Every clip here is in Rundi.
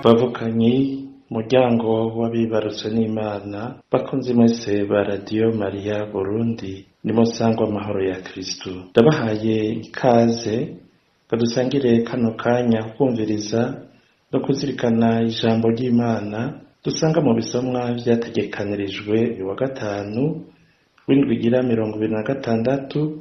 Bavukanyi, muryango w'abibarutse n'Imana, bakunzi mwese ba Radiyo Mariya Burundi, nimusangwe amahoro ya Kristu. Ndabahaye ikaze ngo dusangire kano kanya kumviriza no kuzirikana ijambo ry'Imana dusanga mu bisomwa vyategekanirijwe uyu wa gatanu w'indwi igira 26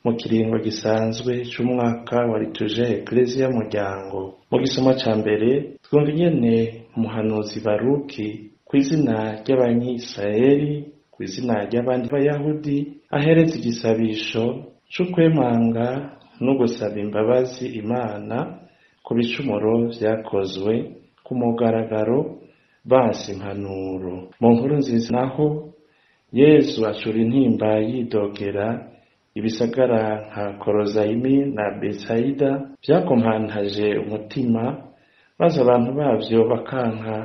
mu kiringo gisanzwe c'umwaka wa liturujia Eklezia Muryango. Mu gisomwa ca mbere twumva ingene umuhanuzi Baruki kw'izina ry'Abanyisiraheli, kw'izina ry'abandi Bayahudi, ahereza igisabisho c'ukwemanga no gusaba imbabazi Imana ku bicumuro vyakozwe ku mugaragaro banse impanuro. Mu nkuru nziza naho Yezu acura intimba yidogera ibisagara nka Korozayimi na Betsaida vyakompantaje umutima, maze abantu bavyo bakanka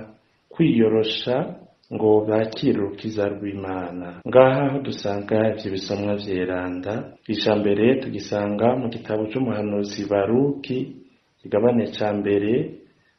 kwiyorosha ngo bakire urukiza rw'Imana. Ngaha aho dusanga ivyo bisomwa vyeranda, ica mbere tugisanga mu gitabo c'umuhanuzi Baruki, kigabane ca mbere,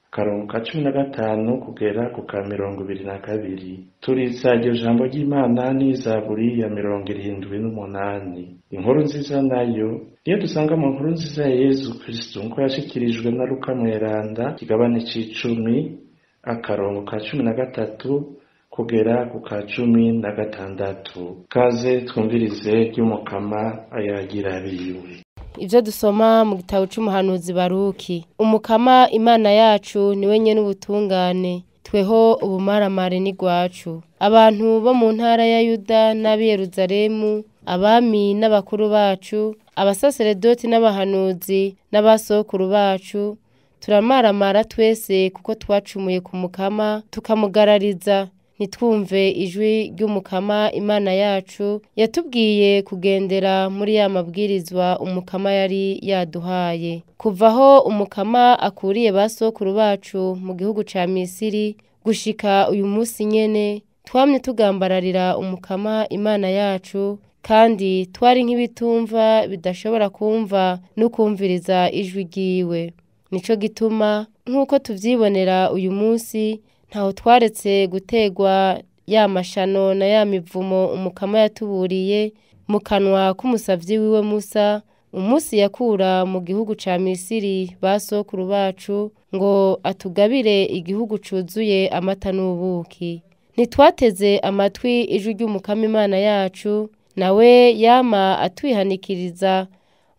akarongo ka 15 kugera ku ka 22. Turitsa iryo jambo ry'Imana n'izaburi ya 78. Inkuru nziza nayo niyo dusanga mu nkuru nziza ya Yezu Kristu nko yashikirijwe na Luka Mweranda, kigabane c'icumi, akarongo ka 13 kugera ku ka 16. Kaze twumvirize ry'Umukama ayagira abiwe. Ivyo dusoma mu gitabo c'umuhanuzi Baruki. Umukama Imana yacu niwe nyene ubutungane, tweho ubumaramare ni gwacu. Abantu bo mu ntara ya Yuda n'ab'i Yeruzalemu, abami n'abakuru bacu, abasaseredoti n'abahanuzi n'abasokuru bacu, turamaramara twese kuko twacumuye ku Mukama tukamugarariza. Ntitwumve ijwi ry'Umukama Imana yacu yatubwiye kugendera muri ya mabwirizwa Umukama yari yaduhaye. Kuva aho Umukama akuriye ba sokuru bacu mu gihugu ca Misiri gushika uyu musi nyene, twamye tugambararira Umukama Imana yacu, kandi twari nk'ibitumva bidashobora kumva no kumviriza ijwi ryiwe. Nico gituma nk'uko tuvyibonera uyu musi, ntaho twaretse gutegwa ya mashano na ya mivumo Umukama yatuburiye mu kanwa k'umusavyi wiwe Musa, umusi yakura mu gihugu ca Misiri ba sokuru bacu, ngo atugabire igihugu cuzuye amata n'ubuki. Ntitwateze amatwi ijwi ry'Umukama Imana yacu, nawe yama atwihanikiriza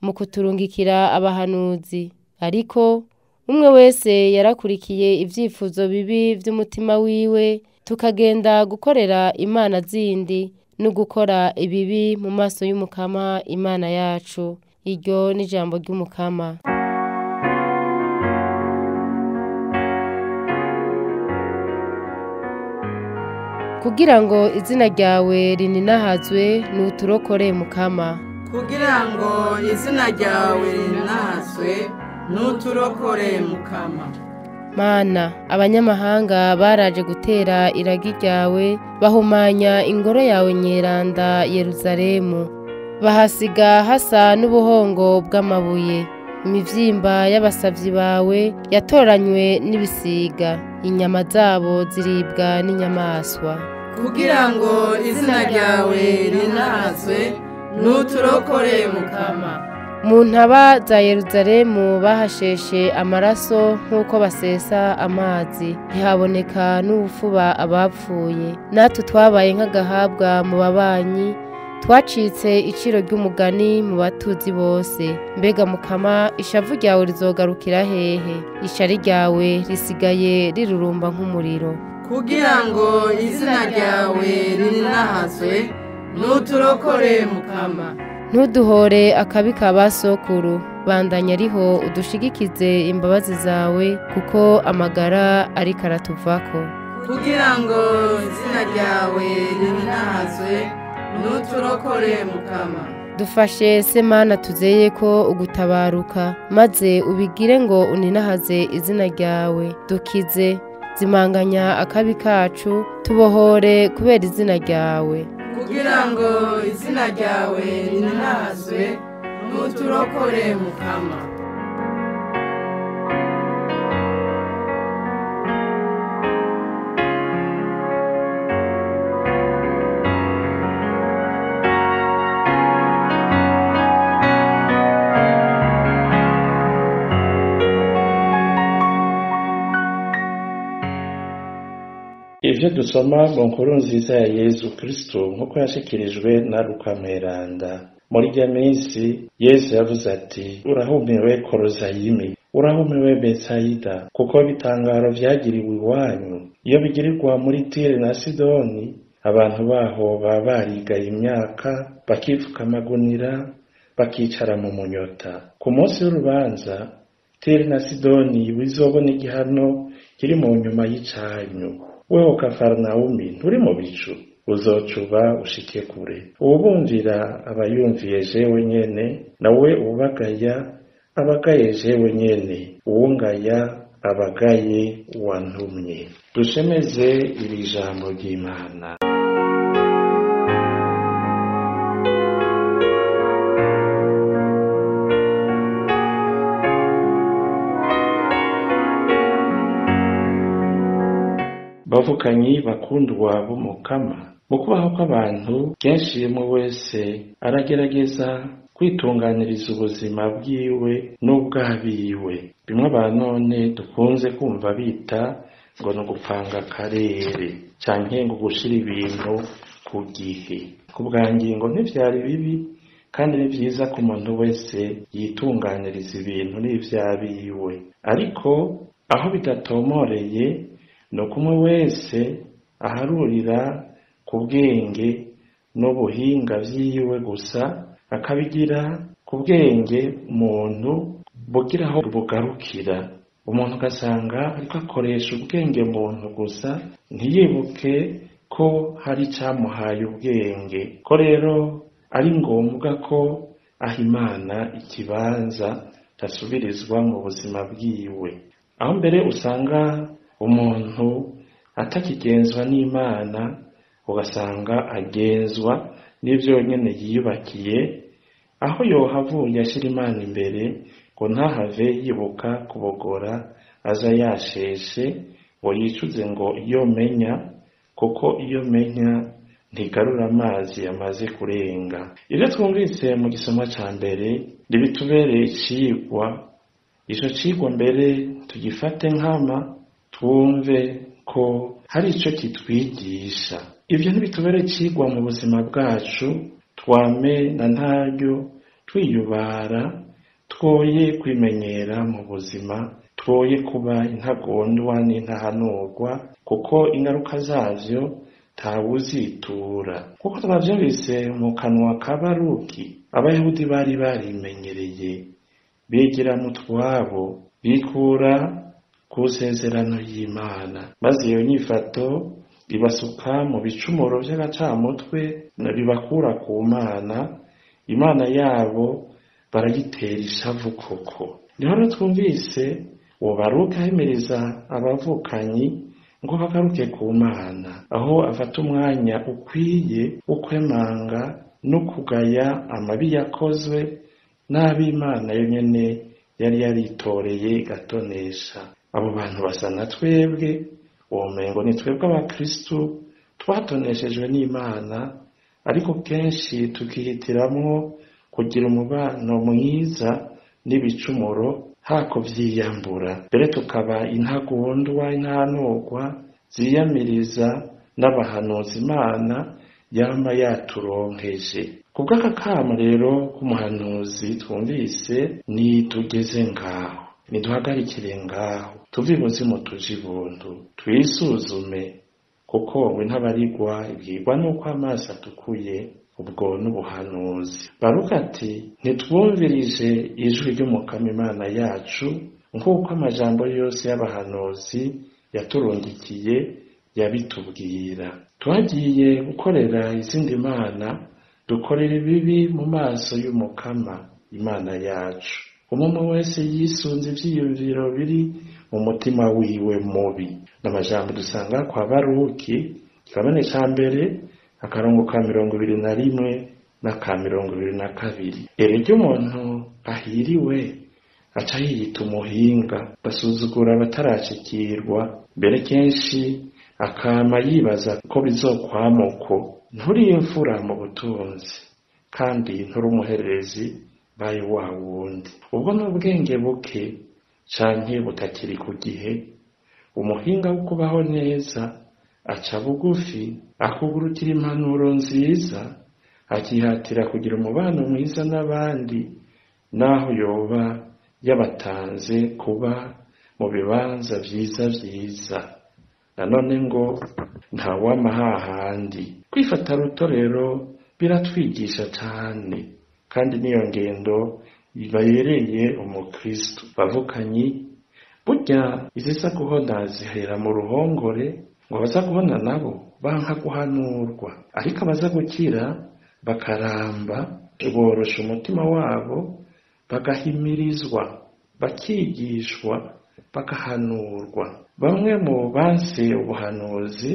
mu kuturungikira abahanuzi. Ariko umwe wese yarakurikiye ivyifuzo bibi vy'umutima wiwe, tukagenda gukorera imana zindi no gukora ibibi mu maso y'Umukama Imana yacu. Iryo ni ijambo ry'Umukama. Kugira ngo izina ryawe rininahazwe, nuturokore Mukama. Kugira ngo izina ryawe rininahazwe, nuturokore Mukama. Mana, abanyamahanga baraje gutera iragi ryawe, bahumanya ingoro yawe nyeranda Yeruzalemu, bahasiga hasa n'ubuhongo bw'amabuye. Imivyimba y'abasavyi bawe yatoranywe n'ibisiga, inyama zabo ziribwa n'inyamaswa. Kugira ngo izina ryawe rinahazwe, nuturokore Mukama. Mu ntaba za Yeruzalemu bahasheshe amaraso nk'uko basesa amazi, ntihaboneka n'ubufuba abapfuye. Natwe twabaye nk'agahabwa mu babanyi, twacitse iciro ry'umugani mu batuzi bose. Mbega Mukama, ishavu ryawe rizogarukira hehe? Ishari ryawe risigaye rirurumba nk'umuriro. Kugira ngo izina ryawe rinahazwe, nuturokore Mukama. Ntuduhore akabi ka ba sokuru, bandanya ariho udushigikize imbabazi zawe, kuko amagara ariko aratuvako. Kugira ngo izina ryawe rinahazwe, nuturokore Mukama. Dufashe se Mana tuzeye ko ugutabaruka, maze ubigire ngo uninahaze izina ryawe. Dukize, zimanganya akabi kacu, tubohore kubera izina ryawe. Kugira ngo izina ryawe rinahazwe, nuturokore Mukama. Ivyo dusoma mu nkuru nziza ya Yezu Kristo nk'uko yashikirijwe na Luka Mweranda. Muri irya minsi Yesu yavuze ati: urahumiwe Korozayimi, urahumiwe Betsayida, kuko ibitangaro vyagiriwe iwanyu iyo bigirirwa muri Tire na Sidoni, abantu baho baba barigaye imyaka, bakifuka amagunira, bakicara mu munyota. Ku munsi w'urubanza Tire na Sidoni bizobona igihano kiri mu nyuma y'icanyu. Weho Kafarinawumi, nturi mu bicu, uzocuba ushike kure. Uwubumvira aba yumviye jewe nyene, nawe uwubagaya abagaye jewe nyene, uwungaya abagaye uwantumye. Dushemeze iri jambo ry'Imana. Bavukanyi bakundwa b'Umukama, mu kubaho kw'abantu kenshi umwe wese aragerageza kwitunganiriza ubuzima bwiwe n'ubw'abiwe. Bimwe abanone dukunze kumva bita ngo ni ugupanga akarere canke ngo gushira ibintu ku gihe. Ku bwa ngingo ntivyari bibi, kandi ni vyiza ku muntu wese yitunganiriza ibintu n'ivy'abiwe. Ariko aho bidatomoreye ni uko umwe wese aharurira ku bwenge n'ubuhinga vyiwe gusa, akabigira ku bwenge muntu bugira aho bugarukira. Umuntu ugasanga ariko akoresha ubwenge muntu gusa, ntiyibuke ko hari icamuhaye ubwenge, ko rero ari ngombwa ko aha Imana ikibanza casubirizwa mu buzima bwiwe. Aho mbere usanga umuntu atakigenzwa n'Imana, ugasanga agenzwa n'ivyo nyene yiyubakiye, aho yohavuye ashira Imana imbere ngo ntahave yibuka kubogora aza yasheshe, ngo yicuze ngo iyo menya, kuko iyo menya ntigarura amazi yamaze kurenga. Ivyo twumvise mu gisomwa ca mbere ntibitubereye icigwa. Ico cigwa mbere tugifate nkama, twumve ko hari ico kitwigisha. Ivyo ntibitubere icigwa mu buzima bwacu, twame na ntaryo twiyubara, twoye kwimenyera mu buzima, twoye kuba intagondwa n'intahanurwa, kuko ingaruka zavyo ntawuzitura. Kuko twavyumvise mu kanwa ka Baruki, Abayahudi bari barimenyereye, bigira mu twabo, bikura ku sezerano y'Imana, maze iyo nyifato ibasuka mu bicumuro vy'agacamutwe, bibakura ku Mana. Imana yabo barayitera ishavu koko. Niho rero twumvise uwo Baruki ahimiriza abavukanyi ngo bagaruke ku Mana, aho afata umwanya ukwiye wo kwemanga no kugaya amabi yakozwe n'ab'Imana yonyene yari yaritoreye igatonesha. Abo bantu basa na twebwe, womengo ni twebwe abakristu twatoneshejwe n'Imana, ariko kenshi tukihitiramwo kugira umubano mwiza n'ibicumuro hako vyiyambura, mbere tukaba intagondwa intahanurwa ziyamiriza n'abahanuzi Imana yama yaturonkeje. Kubw'aka kamo rero k'umuhanuzi twumvise, nitugeze ngaho, niduhagarikire ngaho, tuve ibuzimu tuje ibuntu, twisuzume, kuko ngo intabarigwa ibwirwa n'uko amaso atukuye. Ubwo n'ubuhanuzi. Baruka ati: ntitwumvirije ijwi ry'Umukama Imana yacu, nk'uko amajambo yose y'abahanuzi yaturungikiye yabitubwira. Twagiye gukorera izindi mana, dukorera ibibi mu maso y'Umukama Imana yacu. Umwe wese yisunze ivyiyumviro biri mu mutima wiwe mubi. N'amajambo dusanga kwa Baruki, kigabane ca mbere, akarongo ka 21 n'aka 22. Erega umuntu ahiriwe aca yiyita umuhinga, basuzugura abatarashikirwa, mbere kenshi akama yibaza ko bizokwama uko. Nturi imfura mu butunzi, kandi nturi umuhererezi baye wa wundi. Ubwo n'ubwenge buke canke butakiri ku gihe. Umuhinga wo kubaho neza Aca bugufi, akugurukira impanuro nziza, akihatira kugira umubano mwiza n'abandi, naho yoba yabatanze kuba mu bibanza vyiza vyiza. Nanone ngo ntawama hahandi. Kwifata ruto rero biratwigisha cane, kandi niyo ngendo ibereye umukristo. Bavukanyi, burya izisa guhona zihera mu ruhongore, ngo abaza guhona nabo banka guhanurwa, ariko abaza gukira bakaramba, borosha umutima wabo, bagahimirizwa, bakigishwa, bagahanurwa. Bamwe mu banse ubuhanuzi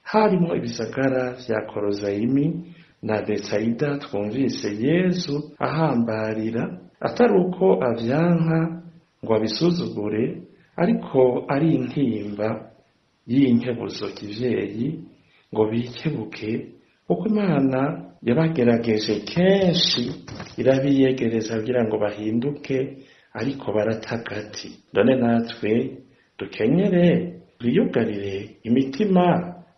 harimo ibisagara vya Korozayimi na Betsayida twumvise Yezu ahambarira, atari uko avyanka ngo abisuzugure, ariko ari intimba y'inkebuzo kivyeyi ngo bikebuke, kuko Imana yabagerageje kenshi irabiyegereza kugira ngo bahinduke, ariko baratagati. None natwe dukenyere, twiyugarire imitima,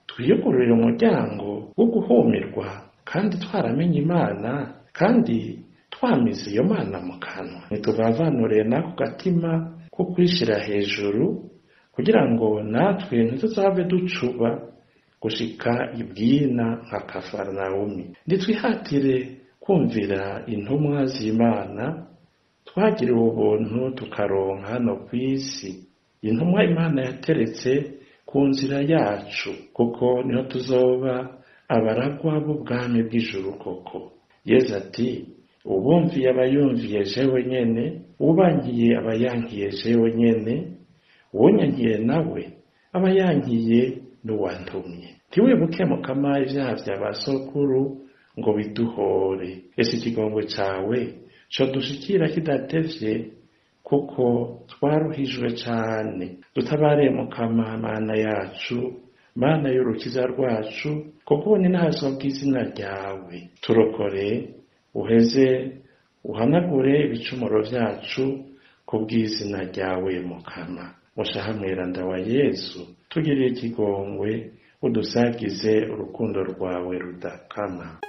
twiyugururire umuryango wo guhumirwa, kandi twaramenye Imana, kandi twamize iyo Mana mu kanwa. Ntituvavanure n'ako gatima ko kwishira hejuru, kugira ngo natwe ntituzave ducuba gushika ibwina nka Kafaranawumi. Nitwihatire kumvira intumwa z'Imana, twagiriwe ubuntu tukaronka hano kw'isi, intumwa Imana yateretse ku nzira yacu, kuko niho tuzoba abaragwa b'ubwami bw'ijuru koko. Yezu ati: ubumviye aba yumviye jewe nyene, ubangiye aba yankiye jewe nyene, uwunyankiye nawe aba yankiye n'uwantumye. Ntiwibuke Mukama ivyaha vya ba sokuru ngo biduhore. Ese ikigongwe cawe codushikira kidatevye, kuko twaruhijwe cane. Dutabare Mukama Mana yacu, Mana y'urukiza rwacu, kuko ubunini bw'izina ryawe. Turokore, uheze uhanagure ibicumuro vyacu kubw'izina ryawe Mukama. Mushaha mweranda wa Yezu, tugirire ikigongwe, udusagize urukundo rwawe rudakama.